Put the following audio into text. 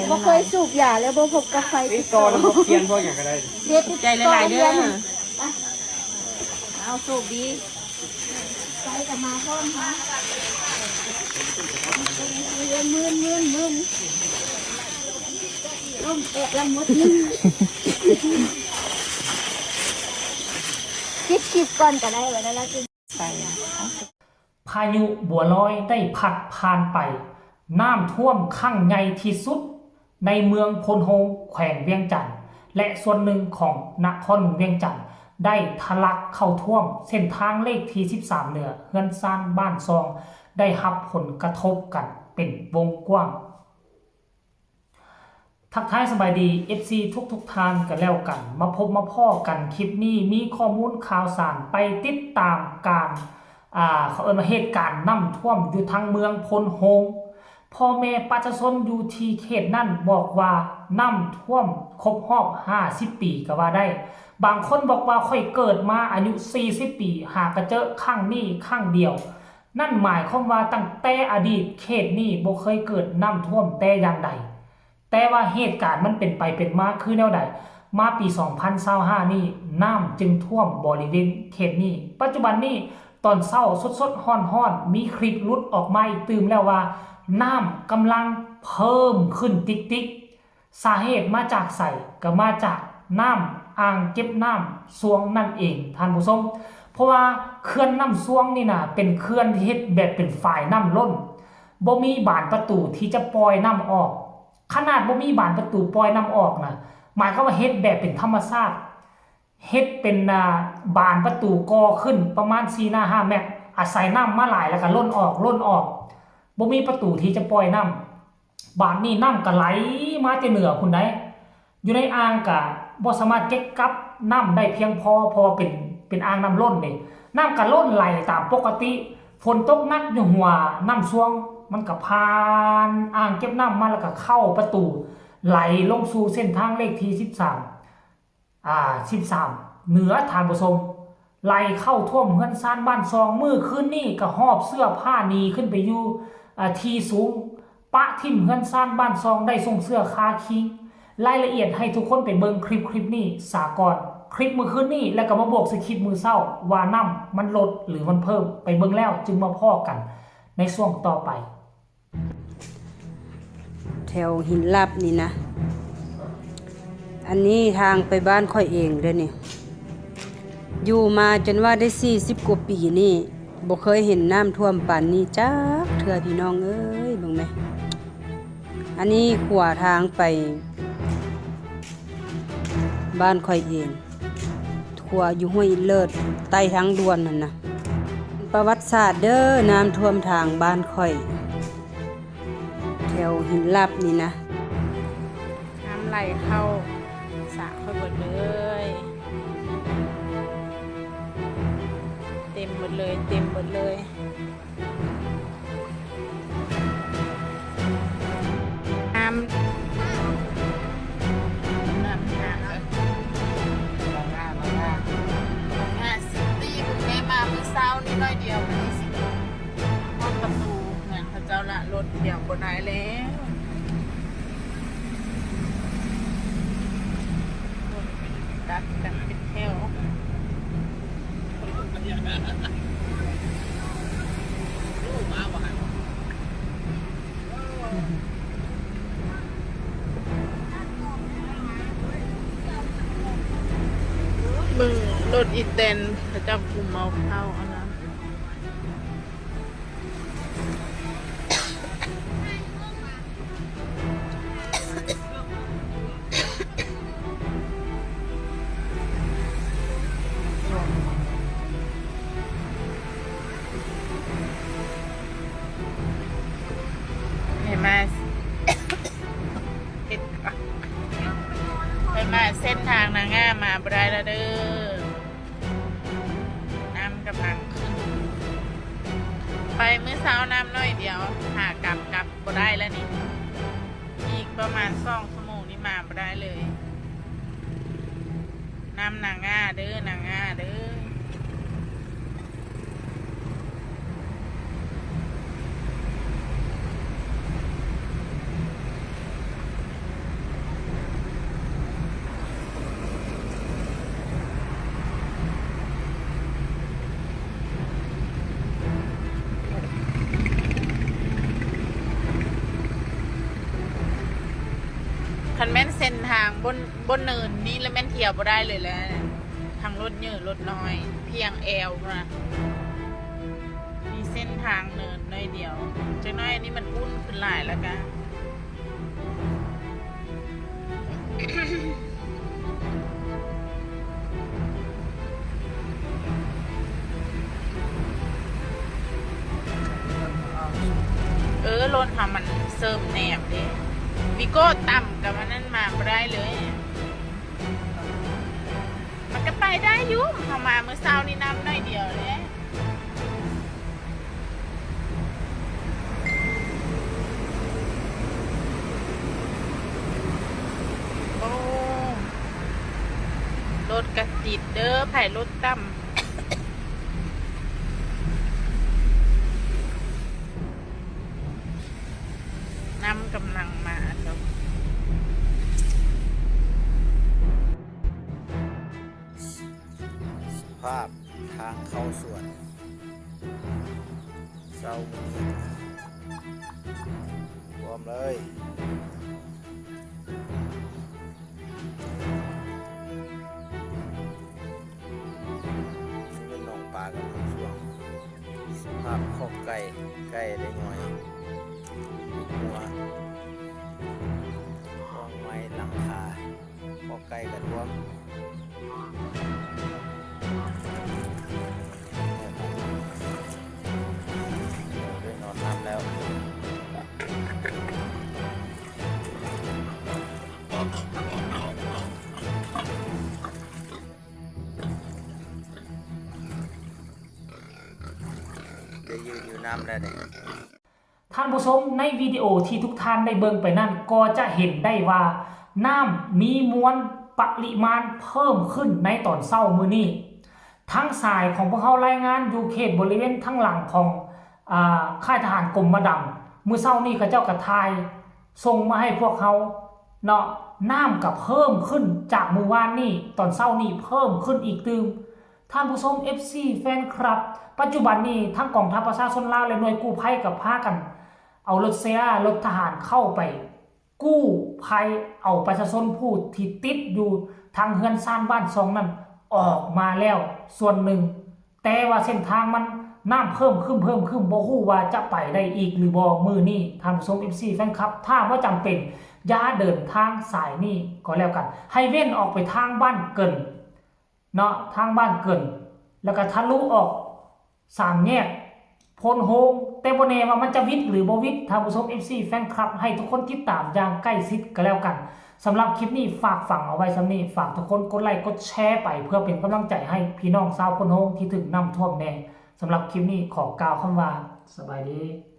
ບໍ່ເຄີຍສູບຢາ ແລ້ວບໍ່ພົບກັບໄຟຕິດຕໍ່. ເຮັດຕິດຕໍ່ ຂອບໃຈຫຼາຍໆເດີ. ເອົາ ໂຊກດີ. ໄປກັບມາພ້ອມເຮົາ. ມຶນໆໆ ລົມແຕກລະໝົດໜຶ່ງ. ປິດຄລິບກ່ອນກໍໄດ້ ວ່າແລ້ວລະຈຶ່ງໄປ. ພາຍຸບົວລອຍໄດ້ພັດຜ່ານໄປ, ນ້ຳຖ້ວມຄັ້ງໃຫຍ່ທີ່ສຸດໃນເມືອງໂພນໂຮງ ແຂວງວຽງຈັນ ແລະ ສ່ວນໜຶ່ງຂອງນະຄອນຫຼວງວຽງຈັນ ໄດ້ທະລັກເຂົ້າຖ້ວມເສັ້ນທາງເລກທີສິບສາມ ເໜືອເຮືອນຊານບ້ານຊ່ອງ ໄດ້ຮັບຜົນກະທົບກັນເປັນວົງກວ້າງ. ທັກທາຍສະບາຍດີ ເອັຟຊີ ທຸກໆທ່ານກັນແລ້ວກັນ, ມາພົບມາພໍ້ກັນຄລິບນີ້ ມີຂໍ້ມູນຂ່າວສານໄປຕິດຕາມການ ອ່າ ເຂົາເອີ້ນວ່າເຫດການນ້ຳຖ້ວມຢູ່ທາງເມືອງໂພນໂຮງ. ພໍ່ແມ່ປະຊາຊົນຢູ່ທີ່ເຂດນັ້ນບອກວ່າ ນ້ຳຖ້ວມຄົບຮອບຫ້າສິບປີກໍວ່າໄດ້. ບາງຄົນບອກວ່າ ຂ້ອຍເກີດມາອາຍຸສີ່ສິບປີ ຫາກະເຈິຄັ້ງນີ້ຄັ້ງດຽວ. ນັ້ນໝາຍຄວາມວ່າ ຕັ້ງແຕ່ອະດີດເຂດນີ້ບໍ່ເຄີຍເກີດນ້ຳຖ້ວມແຕ່ຢ່າງໃດ. ແຕ່ວ່າເຫດການມັນເປັນໄປເປັນມາຄືແນວໃດ? ມາປີສອງພັນຊາວຫ້ານີ້ ນ້ຳຈຶ່ງຖ້ວມບໍລິເວນເຂດນີ້. ປັດຈຸບັນນີ້ ຕອນເຊົ້າສົດໆຮ້ອນໆ ມີຄລິບຫຼຸດອອກມາອີກຕື່ມແລ້ວວ່າ ນ້ຳກຳລັງເພີ່ມຂຶ້ນຕິກໆ. ສາເຫດມາຈາກໃສ? ກໍມາຈາກນ້ຳອ່າງເກັບນ້ຳຊວງນັ້ນເອງທ່ານຜູ້ຊົມ. ເພາະວ່າເຂື່ອນນ້ຳຊວງນີ້ນະ ເປັນເຂື່ອນທີ່ເຮັດແບບເປັນຝາຍນ້ຳລົ້ນ, ບໍ່ມີບານປະຕູທີ່ຈະປ່ອຍນ້ຳອອກ. ຂະໜາດບໍ່ມີບານປະຕູປ່ອຍນ້ຳອອກນະ, ໝາຍຄວາມວ່າເຮັດແບບເປັນທຳມະຊາດ, ເຮັດເປັນ ອ່າ ບານປະຕູກໍ່ຂຶ້ນປະມານສີ່ໜ້າຫ້າແມັດ, ອາໄສນ້ຳມາຫຼາຍແລ້ວກໍລົ້ນອອກ, ລົ້ນອອກ, ບໍ່ມີປະຕູທີ່ຈະປ່ອຍນ້ຳ. ບາດນີ້ນ້ຳກໍໄຫຼມາແຕ່ເໜືອພຸ້ນໃດ, ຢູ່ໃນອ່າງກໍບໍ່ສາມາດເກັບກັບນ້ຳໄດ້ພຽງພໍ, ເພາະວ່າເປັນ ເປັນອ່າງນ້ຳລົ້ນເດ້. ນ້ຳກໍລົ້ນໄຫຼຕາມປົກກະຕິ, ຝົນຕົກໜັກຢູ່ຫົວນ້ຳຊວງ, ມັນກໍຜ່ານອ່າງເກັບນ້ຳມາ ແລ້ວກໍເຂົ້າປະຕູ, ໄຫຼລົງສູ່ເສັ້ນທາງເລກທີສິບສາມ ອ່າ ສິບສາມ ເໜືອທ່ານຜູ້ຊົມ, ໄຫຼເຂົ້າຖ້ວມເຮືອນຊານບ້ານຊ່ອງ. ມື້ຄືນນີ້ກໍຫອບເສື້ອຜ້າໜີຂຶ້ນໄປຢູ່ ອ່າ ທີ່ສູງ, ປະຖິ້ມເຮືອນຊານບ້ານຊ່ອງ, ໄດ້ສົ່ງເສື້ອຄາຄີງ. ລາຍລະອຽດໃຫ້ທຸກຄົນໄປເບິ່ງຄລິບ ຄລິບນີ້ສາກ່ອນ, ຄລິບມື້ຄືນນີ້ ແລ້ວກໍມາບວກໃສ່ຄລິບມື້ເຊົ້າວ່ານ້ຳມັນລົດ ຫຼື ມັນເພີ່ມ. ໄປເບິ່ງແລ້ວຈຶ່ງມາພໍ້ກັນໃນຊ່ວງຕໍ່ໄປ. ແຖວຫີນລາບນີ້ນະ, ອັນນີ້ທາງໄປບ້ານຂ້ອຍເອງເດີ້ນີ້. ຢູ່ມາຈົນວ່າໄດ້ສີ່ສິບກວ່າປີນີ້ ບໍ່ເຄີຍເຫັນນ້ຳຖ້ວມປານນີ້ຈັກເທື່ອ ພີ່ນ້ອງເອີຍ. ເບິ່ງແມະ, ອັນນີ້ຂົວທາງໄປບ້ານຂ້ອຍເອງ. ຂົວຢູ່ຫ້ວຍອິນເລີດ ໃຕ້ທາງດ່ວນຫັ້ນນະ. ປະຫວັດສາດເດີ້ ນ້ຳຖ້ວມທາງບ້ານຂ້ອຍ ແຖວຫີນລາບນີ້ນະ. ນ້ຳໄຫຼເຂົ້າສະຂ້ອຍເບິດເລີຍ, ເຕັມເບິດເລີຍ, ເຕັມເບິດເລີຍ. ນ້ຳ ນ້ຳຫາ ໜ້າຊິຕີ ເພິ່ນໄດ້ມາມື້ເຊົ້ານີ້ໜ້ອຍດຽວ ອັນນີ້ຊິຮອດປະຕູເຮືອນເຂົາເຈົ້າລະ, ລົດທຽວບໍ່ໄດ້ແລ້ວ. ຄົນກັດກັນເປັນແຖວ. ເບິ່ງລົດອີແຕນ ເຂົາເຈົ້າກຸມເອົາເຂົ້າອັນນັ້ນ. ໃຫ້ມາ ເຮັດ ໃຫ້ມາເສັ້ນທາງນາງາມາບໍ່ໄດ້ແລ້ວເດີ້. ນ້ຳກຳລັງຂຶ້ນ. ໄປມື້ເຊົ້ານ້ຳໜ້ອຍດຽວ, ຫາກັບ ກັບບໍ່ໄດ້ແລ້ວນີ້. ອີກປະມານສອງຊົ່ວໂມງນີ້ມາບໍ່ໄດ້ເລີຍ. ນ້ຳນາງາເດີ້ ນາງາເດີ້. ມັນແມ່ນເສັ້ນທາງບົນ ບົນເນີນນີ້ ລະແມ່ນທ່ຽວບໍ່ໄດ້ເລີຍແຫຼະ ທັງລົດໃຫຍ່ລົດນ້ອຍ ພຽງແອວພຸ້ນນະ. ມີເສັ້ນທາງເນີນໜ້ອຍດຽວ. ຈັກໜ້ອຍອັນນີ້ມັນອຸ່ນຂຶ້ນຫຼາຍແລ້ວກະ ເອີ ລົດເຮົາມັນເສີມແນມເດ້. ວິໂກ້ຕ່ຳກັບອັນນັ້ນມາບໍ່ໄດ້ເລີຍ. ມັນກະໄປໄດ້ຢູ່ ເຮົາມາມື້ເຊົ້ານີ້ນ້ຳໜ້ອຍດຽວເດ້. ໂອ້ ລົດກະຕິດເດີ ໃຜລົດຕ່ຳ. ນ້ຳກຳລັງມາເຈົ້າ. ສະພາບທາງເຂົ້າສວນເຊົ້າມື້ນີ້ ຖ້ວມເລີຍ. ນີ້ແມ່ນໜອງປາກຳລັງຖ້ວມ. ສະພາບຄອກໄກ່ ໄກ່ໄດ້ຫຍ້ອຍ ຫົວ ຫ້ອງໄມ້ ຫຼັງຄາ ຄອກໄກ່ກະຖ້ວມ. ໄດ້ນອນນ້ຳແລ້ວ. ໄດ້ຢືນຢູ່ນ້ຳແລ້ວນີ້. ທ່ານຜູ້ຊົມ, ໃນວິດີໂອທີ່ທຸກທ່ານໄດ້ເບິ່ງໄປນັ້ນ ກໍຈະເຫັນໄດ້ວ່າ ນ້ຳມີມວນປະລິມານເພີ່ມຂຶ້ນໃນຕອນເຊົ້າມື້ນີ້. ທາງສາຍຂອງພວກເຮົາລາຍງານຢູ່ເຂດບໍລິເວນທາງຫຼັງຂອງ ອາ ຄ້າຍທະຫານກົມມະດຳ ມື້ເຊົ້ານີ້ເຂົາເຈົ້າກະຖ່າຍ ສົ່ງມາໃຫ້ພວກເຮົາເນາະ, ນ້ຳກະເພີ່ມຂຶ້ນຈາກມື້ວານນີ້ ຕອນເຊົ້ານີ້ເພີ່ມຂຶ້ນອີກຕື່ມ. ທ່ານຜູ້ຊົມ ເອັຟຊີ ແຟນຄລັບ, ປັດຈຸບັນນີ້ທາງກອງທັບປະຊາຊົນລາວ ແລະ ໜ່ວຍກູ້ໄພກະພາກັນເອົາລົດແຊ ລົດທະຫານເຂົ້າໄປກູ້ໄພ ເອົາປະຊາຊົນຜູ້ທີ່ຕິດຢູ່ທາງເຮືອນຊານບ້ານຊ່ອງນັ້ນອອກມາແລ້ວສ່ວນໜຶ່ງ. ແຕ່ວ່າເສັ້ນທາງມັນ ນ້ຳເພີ່ມຂຶ້ນ ເພີ່ມຂຶ້ນ ບໍ່ຮູ້ວ່າຈະໄປໄດ້ອີກຫຼືບໍ່ມື້ນີ້. ທ່ານຜູ້ຊົມ ເອັຟຊີ ແຟນຄລັບ, ຖ້າບໍ່ຈຳເປັນ ຢ່າເດີນທາງສາຍນີ້ກໍແລ້ວກັນ, ໃຫ້ເວັ້ນອອກໄປທາງບ້ານເກີນເນາະ, ທາງບ້ານເກີນ ແລ້ວກະທະລຸອອກສາມແຍກໂພນໂຮງ, ແຕ່ບໍ່ແນ່ວ່າມັນຈະຫວິດຫຼືບໍ່ຫວິດ. ທ່ານຜູ້ຊົມ ເອັຟຊີ ແຟນຄລັບ, ໃຫ້ທຸກຄົນຕິດຕາມຢ່າງໃກ້ຊິດກໍແລ້ວກັນ. ສຳລັບຄລິບນີ້ຝາກຝັງເອົາໄວ້ສ່ຳນີ້, ຝາກທຸກຄົນກົດໄລ້ກົດແຊໄປ ເພື່ອເປັນກຳລັງໃຈໃຫ້ພີ່ນ້ອງຊາວໂພນໂຮງທີ່ຖືກນ້ຳຖ້ວມແດ່. ສຳລັບຄລິບນີ້ຂໍກ່າວຄຳວ່າ ສະບາຍດີ.